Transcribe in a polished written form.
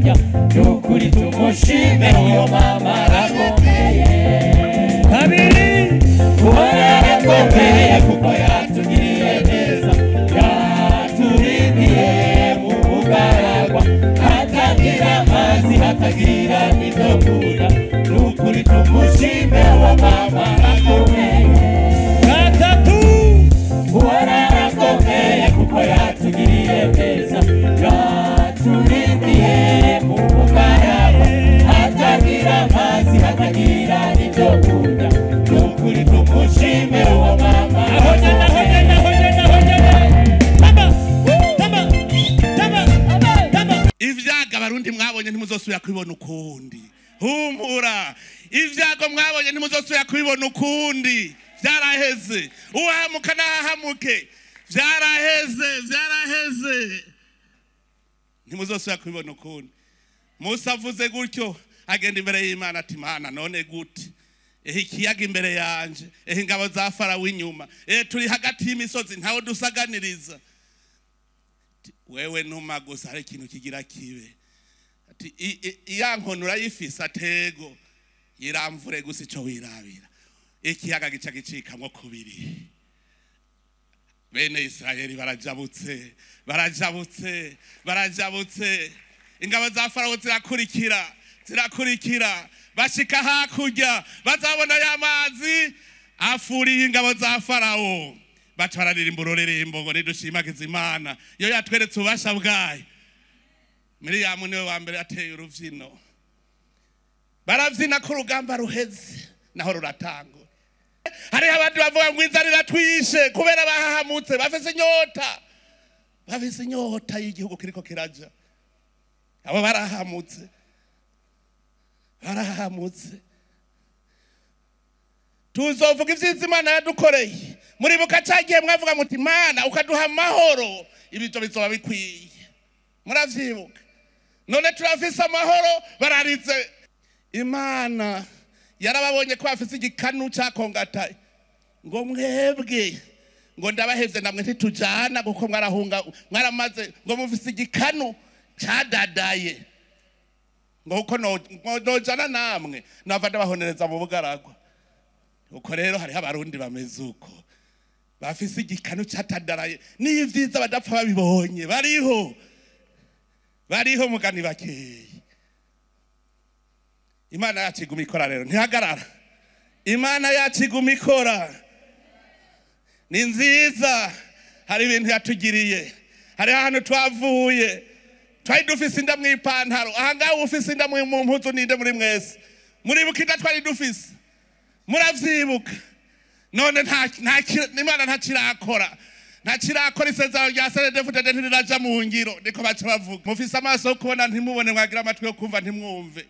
kurya. Nukuri tumushime uyo mama arakomeye. Kabiri, Uwarakomeye kuko yatugiriye neza, yaturindiye mu bugaragwa, hatagira amazi, hatagira n'ibyo kurya. Nukuri tumushime uwo mama arakomeye. Gatatu, Uwarakomeye kuko yatugiriye neza, yaturindiye mu bugaragwa, hatagira amazi, hatagira n'ibyo kurya. Nukuri tumushime uwo mama Aho nyene, aho nyene, aho nyene, aho nyene. Tamba, tamba, tamba, tamba. Ibyago Abarundi mwabonye ntimuzosubira kubibona ukundi. Humura, ibyago mwabonye ntimuzosubira kubibona ukundi, byaraheze. Uhamuka n'ahahamuke, byaraheze, byaraheze, ntimuzosubira kubibona ukundi. Musa avuze gutyo, agenda imbere y'Imana ati: "Mana, none gute? Ehe ikiyaga imbere yanje, ehe ingabo za Farawo inyuma, ehe turi hagati y'imisozi, ntawe dusaganiriza." Ati: "Wewe ntuma gusa, hari ikintu kigira kibe." Ati: "Iya nkono urayifise?" "Atego yiramvure gusa." Ico wirabira, ikiyaga gica gicikamwo kubiri. Bene Israheli barajabutse, barajabutse, barajabutse. Ingabo za Farawo zirakurikira, zirakurikira, bashika hakurya, bazabona ya mazi afuriye ingabo za Farawo, baca bararirimba ururirimbo ngo: "Nidushimagize Imana iyo yatweretse ububasha bwayo." Miriyamu niwe wa mbere ateye uruvyino, baravyina ko urugamba ruheze naho ruratangwa. Hariho abandi bavuga ngo inzara iratwishe kubera bahahamutse, bafise inyota, bafise inyota y'igihugu kiriko kiraja. Abo barahamutse, barahamutse. Tuzovuga ivyiza Imana yadukoreye. Muribuka ca gihe mwavuga muti: "Imana ukaduha amahoro, ibyo bizoba bikwiye"? Muravyibuka? None turafise amahoro. Bararize. Imana yarababonye ko bafise igikanu cakongataye, ngo: "Mwebwe," ngo, "ndabahevye namwe ntitujana kuko mwarahunga, mwaramaze," ngo, "mufise igikanu cadadaye," ngo, "kuko nojana namwe nava ndabahonereza mu bugaragwa." Uko rero hariho Abarundi bameze uko, bafise igikanu catadaraye n'ivyiza badapfa babibonye. Bariho, bariho mugani bakeyi. Imana yacu iguma ikora rero, ntihagarara. Imana yacu iguma ikora, ni nziza. Hari ibintu yatugiriye, hari ahantu twavuye twari dufise inda mu ipantaro. Ahangaha ufise inda mu mpuzu ninde muri mwese? Muribuka inda twari dufise? Muravyibuka? None Imana ntakirakora, ntakirakora. Isezerano rya CNDD-FDD ntiriraja mu ngiro, niko baca bavuga. Mufise amaso yo kubona ntimubone, mwagira amatwi yo kumva ntimwumve.